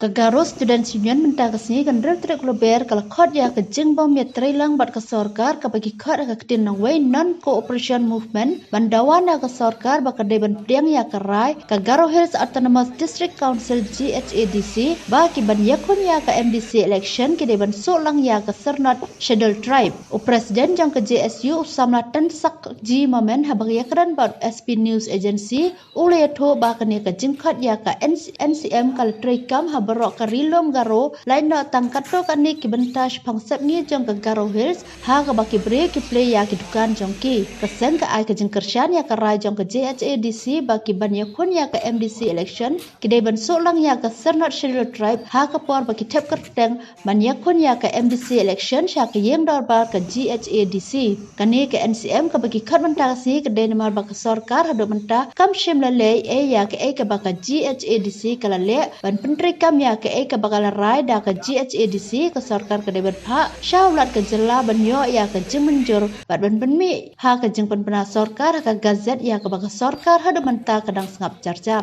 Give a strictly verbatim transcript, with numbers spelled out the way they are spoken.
Ka Garo Students Union mynta ka sngi ka hynriew tarik Lber ka la khot ïa ka jingbym ïatreilang bad ka sorkar kaba ki khot ha ka ktien nongwei non cooperation movement ban dawa na ka sorkar ba ka dei ban pdiang ïa ka rai ka Garo Hills Autonomous District Council GHADC ba ki ban ïakhun ïa ka MDC election ki dei ban suh lang ïa ka syrnod Schedule Tribe. U President jong ka JSU u Samla Tensakji Momin haba ïakren bad SP News Agency u la ïathuh ba kane ka jingkhot ïa ka NCM ka la treikam ha baroh ka Ri Lum Garo lait noh tang katto katne ki bynta shaphang sepngi jong ka Garo Hills ha kaba ki briew ki plie ïa ki dukan jong ki. Ka seng ka ai ka jingkyrshan ïa ka rai jong ka JHADC ba ki ban ïakhun ïa ka MDC election ki dei ban suh lang ïa ka syrnod Schedule Tribe ha ka por ba ki thep kyrteng ban ïakhun ïa ka MDC election sha ka ïing dorbar ka GHADC. Kane ka NCM kaba ki khot mynta ka sngi ka dei namar ba ka sorkar haduh mynta kam shym la leh ei ei ïa kaei kaba ka GHADC ka la leh ban pyntreikam ïa kaei kaba ka la rai da ka GHADC. Ka sorkar ka dei ban phah sha u Lat ka jylla ban ïoh ïa ka jingmynjur bad ban pynmih ha ka jingpynbna sorkar ha ka gazette ïa kaba ka sorkar haduh mynta ka dang sngap jar jar.